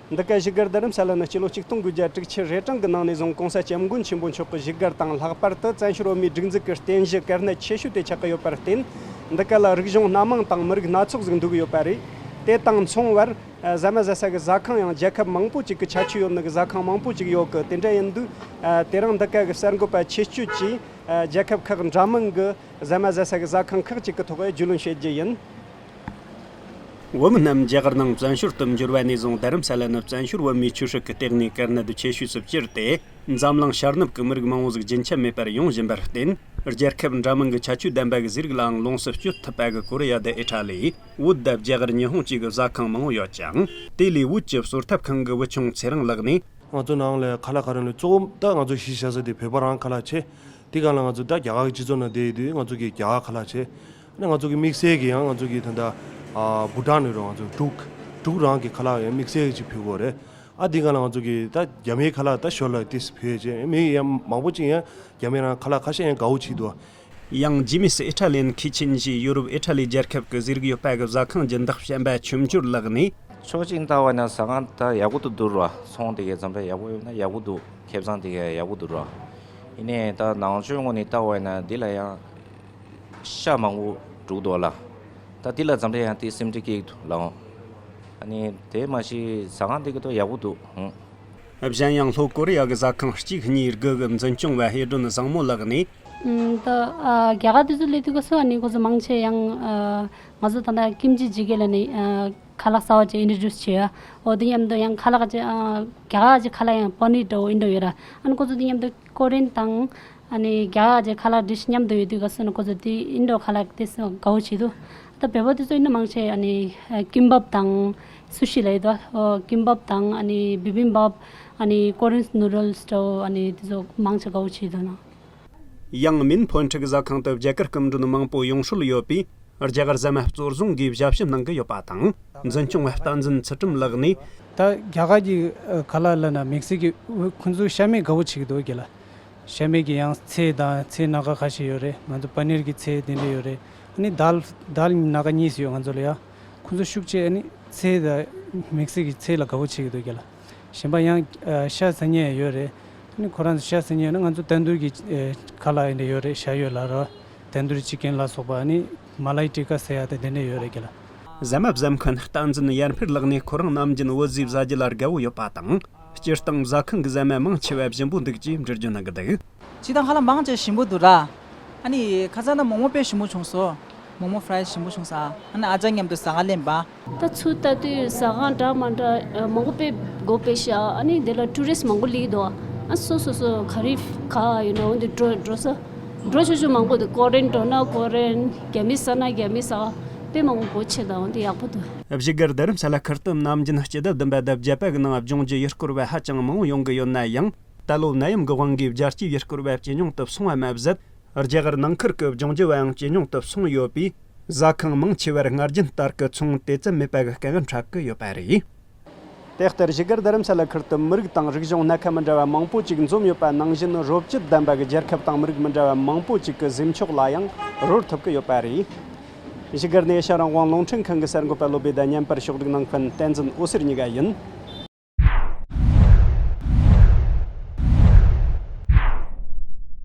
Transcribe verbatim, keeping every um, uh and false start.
འདི་ག་བཞུགས་སྒར་རྡ་རམ་ས་ལ་ནི་སྤྱི་ལོ་ཆིག་སྟོང་དགུ་བརྒྱ་དྲུག་ཅུ་རེ་གྲངས་ཀྱི་ནང་ནས་བཟུང་གོང་ས་སྐྱབས་མགོན་ཆེན་པོ་མཆོག་གི་བཞུགས་སྒར་དང་། ལྷག་པར་དུ་བཙན་བྱོལ་བོད་མིའི་སྒྲིག་འཛུགས་ཀྱི་རྟེན་གཞི་དཀར་གནས་ཆེ་ཤོས་དེ་ཆགས་ཀྱི་ཡོད་པར་བརྟེན། འདི་ག་ལ་རིག་གཞུང་སྣ་མང་དང་མི་རིགས་སྣ་ཚོགས་ཟིག་འདུས་ཀྱི་ཡོད་པ་རེད། དེ་དང་མཚུངས་པར། ཨ། ཟ་མ་ཟ་ས་གི་ཟ་ཁང་ཡང་རྒྱལ་ཁབ་མང་པོ་ཅིག་གི་ཁྱད་ཆོས་ཡོད་ནི་གི་ཟ་ཁང་མང་པོ་ཅིག་ཡོད་གི། དེ་འདྲ་ཡིན་དུས། ཨ། དེ་རིང་འདི་ག་གི་གསར་འགོད་པ་ཆེད་བསྐྱོད་ཀྱིས། ཨ། རྒྱལ་ཁབ་ཁག་འདྲ་མིན་གྱི་ཟ་མ་ཟ་ས་གི་ཟ་ཁང་ཁག་ཅིག་གི་ཐོག་རྒྱུས་ལོན་བྱེད་རྒྱུ་ཡིན། བོད་མི་རྣམས་རྒྱ་གར་ནང་བཙན་བྱོལ་དུ་འབྱོར་བ་ནས་བཟུང་། རྡ་རམ་ས་ལ་ནི་བཙན་བྱོལ་བོད་མིའི་ཆོས་སྲིད་ཀྱི་ལྟེ་གནས་དཀར་གནས་ཆེ་ཤོས་སུ་གྱུར་ཏེ། འཛམ་གླིང་ཤར་ནུབ་ཀྱི་མི་རིགས་མང་བོ་ཟིག་རྒྱུན་ཆད་མེད་པར་ཡོང་བཞིན་པར་བརྟེན། རྒྱལ་ཁབ་འདྲ་མིན་གྱི་ཁྱད་ཆོས་ལྡན་པ་གི་ཟས་རིགས་ལའང་ལོངས་སུ་སྤྱོད་ཐུབ་པ་གི་ཀོ་རི་ཡ་དང་ཨི་ཊ་ལི། བོད་དང་རྒྱ་གར་ཉི་ཧོང་བཅས་ཀྱི་ཟ་ཁང་མང་བོ་ཡོད་ཅིང་། དེ་ལས་བོད་ཀྱི་གསོལ་ཐབ་ཁང་གི་བུ་ཆུང་ཚེ་རིང་ལགས་ནས། ང་ཚོ་ནང་ལ་ཁ་ལག་ག་རེ་ལ་གཙོ་བོ་ད་ང་ཚོ་གཞི་བཞག་ས་དེ་བོད་པ་རང་ཁ་ལག་བྱས། དེ་ག་ལ་ང་ཚོ་ད་རྒྱ་གར་གྱི་སྤྱི་ཚོགས་ནང་བསྡད་ཡོད་དུས་ང་ཚོ་གི་རྒྱ་གར་ཁ་ལག་བྱས། ཨ་ནི་ང་ཚོ་གི་དམིགས་བསལ་གྱི་ཡང་ང་ཚོ་གི་ད་ལྟ་ཨ་བྷུ་ཊན་ནས་རོ། ང་ཚོ་འབྲུག་འབྲུག་རང་གི་ཁ་ལག་ཡང་དམིགས་བསལ་གྱི་ཅིག་ཕུལ་དགོས་རེད། ཨ་དེ་ག་ལ་ང་ཚོ་གི་ད་རྒྱ་མིའི་ཁ་ལག་ད་ཞོར་ལ་ཏིས་ཕུལ་བྱས། མི་ཡང་མང་པོ་ཅིག་ཡང་རྒྱ་མི་རང་ཁ་ལག་ཁ་ཤས་ཡང་དགའ་བོ་བྱེད་འདུག། ཡང་ཇི་མི་སི་ཨི་ཊ་ལི་ཡན་ཁི་ཆན་ཞེས་ཡོ་རོབ་ཨི་ཊ་ལི་རྒྱལ་ཁབ་ཀྱི་ཟས་རིགས་ཡོད་པ་གི་ཟ་ཁང་སྦྱིན་བདག་བྱམས་པ་ཆོས་འབྱོར་ལགས་ནས། ཕྱོགས་གཅིག་ནས་བལྟ་བ་ན་ཟ་ཁང་ད་ཡག་པོ་དུ་འདུག་ར། ཚོང་དེ་གའི་འཛམ་པ་ཡག་པོ་ཡོད་ན་ཡག་པོ་འདུག། ཁེ་བཟང་དེ་གའི་ཡག་པོ་འདུག་ར། ཡིན་ནའི་ད་ནང་ཆོས་ངོས་ནས་བལྟ་བ་ན་འདི་ལ་ཡང་ཤ་མང་པོ་འདུག་འདུག་ལ། ད་འདི་ལ་འཛམ་པ་ཡང་དེ་སེམས་ཁྲལ་སྐྱེ་གི་འདུག་ལ། ཨ་ནི་དེ་མ་གཞི་ཟ་ཁང་དེ་གི་ད་ཡག་པོ་འདུག། ཧུང་། གཞན་ཡང་ལྷོ་ཀོ་རི་ཡ་གི་ཟ་ཁང་གཅིག་གཉིས་དགུ་གི་འཛིན་སྐྱོང་བ་ཧེ་ཌོན་བཟང་མོ་ལགས་ནས། ཨུམ། ད་ཨ་རྒྱ་གར་དེ་ཚོ་སླེབས་དུས་སྐབས་སུ་ཨ་ནི་ཁོ་ཚོ་མང་ཆེ་ཡང་ཨ་ང་ཚོ་ད་ལྟ་ཀིམ་ཅི་ཇི་གེ་ལ་ནི་ཨ་ཁ་ལག་གསར་བ་ཅིག་ཨིན་ཊྲོ་ཌུ་སི་བྱས་ཡ། འོ་དེ་མཉམ་དུ་ཡང་ཁ་ལག་ཅིག་ཨ་རྒྱ་གར་ཅིག་ཁ་ལག་ཡང་པ་ནིར་འདྲ་བོ་ཨིན་འདྲ་བོ་ཡོད་ར། ཨ་ནི་ཁོ་ཚོ་དེ་མཉམ་དུ་ཀོ་རི་ཡན་དང་ཨ་ནི་རྒྱ་གར་ཅིག་ཁ་ལག་ཌི་ཤི་མཉམ་དུ་ཡོད་དུས་སྐབས་སུ་ནི་ཁོ་ཚོ་དེ་ཨིན་འདྲ་བོ་ཁ་ལག་དེ་དགའ་བོ་བྱེད་འདུག། ད་བོད་པ་དེ་ཚོ་ཨིན་ན་མང་ཆེ་ཨ་ནི་ཀིམ་བབ་དང་སུ་ཤི་ལ་ཡོད་དོ། ཀིམ་བབ་དང་ཨ་ནི་བི་བིམ་བབ། ཨ་ནི་ཀོ་རི་ཡན་ནུ་ཌལ་སི་འདྲ་བོ། ཨ་ནི་དེ་ཚོ་མང་ཆེ་དགའ་བོ་བྱེད་འདུག་ན། ཡང་མིན་ཕོན་ཁྲི་གི་ཟ་ཁང་དུ་རྒྱ་གར་སྐུ་མགྲོན་མང་པོ་ཡོང་སྲོལ་ཡོད་པས། རྒྱ་གར་ཟ་མ་གཙོར་བཟུང་གིས་ཞབས་ཞུ་གནང་གི་ཡོད་པ་དང་། འཛིན་སྐྱོང་བ་བསྟན་འཛིན་ཚུལ་ཁྲིམས་ལགས་ནས། ད་རྒྱ་གར་གྱི་ཁ་ལག་ལ་ན་དམིགས་བསལ་གྱི་ཁོང་ཚོའི་ཤ་མེད་དགའ་བོ་བྱེད་ཀྱི་འདུག་གི་ལ། ཤ་མེད་ཀྱི་ཡང་ཚལ་དང་ཚལ་སྣ་ཁ་ཁ་ཤས་ཡོད་རེད། ང་ཚོ་པ་ནིར་གྱི་ཚལ་དེ་འདྲ་ཡོད་རེད། ཨ་ནི་དཱལ་དཱལ་སྣ་ཁ་གཉིས་སུ་ཡོད་ང་ཚོ་ལ་ཡ། ཁོང་ཚོ་ཤུགས་ཆེ་ཨ་ནི་ཚལ་དང་དམིགས་བསལ་གྱི་ཚལ་ལ་དགའ་བོ་བྱེད་ཀྱི་འདུག་གི་ལ། གཞན་པ་ཡང་ཨ་ཤ་ཟ་མཁན་ཡང་ཡོད་རེད། ཨ་ནི་ཁོ་རང་ཚོ་ཤ་ཟ་མཁན་ཡོད་ན་ང་ཚོ་ཏན་དུར་གྱི་ཨ་ཁ་ལག་ཡིན་འདྲ་ཡོད་རེད། ཤ་ཡོད་ལ་ར། ཏན་དུར་ཅི་ཀན་ལ་སོགས་པ་ཨ་ནི་མ་ལའི་ཊི་ཀ་ཟེར་ཡ་དེ་དེ་འདྲ་ཡོད་རེད་གི་ལ། ཟ་མ་བཟའ་མཁན་བསྟན་འཛིན་ཡར་འཕེལ་ལགས་ནས་ཁོ་རང་ནམ་རྒྱུན་བོད་ཟས་ཟ་རྒྱུ་ལ་དགའ་བོ་ཡོད་པ་དང་། སྤྱིར་བཏང་ཟ་ཁང་གི་ཟ་མ་མང་ཆེ་བ་ཞིམ་པོ་འདུག་ཅེས་འགྲེལ་བརྗོད་གནང་གི་འདུག། སྤྱིར་བཏང་ཁ་ལག་མང་ཆེ་ཞིམ་པོ་འདུག་ར། ཨ་ནི་ཁ་སང་ན་མོག་མོག་དཔེ་ཞིམ་པོ་བྱུང་སོང་། མོག་མོག་ཕ་རའི་ཞིམ་པོ་བྱུང་ས། ཨ་ནི་ཨ་ཅག་མཉམ་དུ་ཟ་ག་ལེན་པ། ད་ཚུར་ལྟ་དུས་ཟ་ཁང་འདྲ་མ་འདྲ་མང་པོ་དཔེ་སྒོ་ཕྱེ་ཤག། ཨ་ནི་དེ་ལ་ཊུ་རི་སི་མང་པོ་སླེབས་འདུག། ཨ་སོ་སོ་སོ་ག་རེ་ག་ཡོད་ན་འོ་འདི་འགྲོ་འགྲོ་ས། འགྲོ་ཆོག་ཆོག་མང་པོ་འདུག། ཀོ་རི་ཡན་འགྲོ་ན་ཀོ་རི་ཡན། རྒྱ་མི་ཟ་ན་རྒྱ་མི་ཟ། དཔེ་མང་པོ་སྒོ་ཕྱེ་དང་འོ་འདི་ཡག་པོ་འདུག། བཞུགས་སྒར་རྡ་རམ་ས་ལ་ཁུལ་དུ་ནམ་རྒྱུན་སྤྱི་ཟླ་བདུན་པ་དང་བརྒྱད་པ་གི་ནང་སྦྱོང་རྒྱུ་ཡུལ་སྐོར་བ་ཧ་ཅང་མང་བོ་ཡོང་གི་ཡོད་ན་ཡང་། ད་ལོ་ནད་ཡམས་ཀྱི་དབང་གིས་རྒྱལ་སྤྱིའི་ཡུལ་སྐོར་བ་ཇེ་ཉུང་དུ་སོང་བ་མ་ཟད། རྒྱ་གར་ནང་ཁུལ་གྱི་སྦྱོང་རྒྱུ་བའང་ཇེ་ཉུང་དུ་སོང་ཡོད་པས། ཟ་ཁང་མང་ཆེ་བར་སྔར་རྒྱུན་ལྟར་གྱི་ཚོང་དེ་ཙམ་མེད་པ་གི་དཀའ་ངལ་འཕྲད་ཀྱི་ཡོད་པ་རེད། དེ་ལྟར་བཞུགས་སྒར་རྡ་རམ་ས་ལ་ཁུལ་དུ་མི་རིགས་དང་རིག་གཞུང་སྣ་ཁ་མི་འདྲ་བ་མང་པོ་ཅིག་འཛོམས་ཡོད་པ་ནང་བཞིན། རོབ་ཅིག་ལྡན་པ་གི་རྒྱལ་ཁབ་དང་མི་རིགས་མི་འདྲ་བ་མང་པོ་ཅིག་གི་ཟས་མཆོག་ལ་ཡང་རོལ་ཐུབ་ཀྱི་ཡོད་པ་རེད། བཞུགས་སྒར་ནས་ཨེ་ཤ་རང་དབང་རླུང་འཕྲིན་ཁང་གི་གསར་འགོད་པ་བློ་བྷེ་དང་མཉམ་པར་ཕྱོགས་སྒྲིག་གནང་མཁན་བསྟན་འཛིན་འོད་ཟེར་གཉིས་ཀ་ཡིན།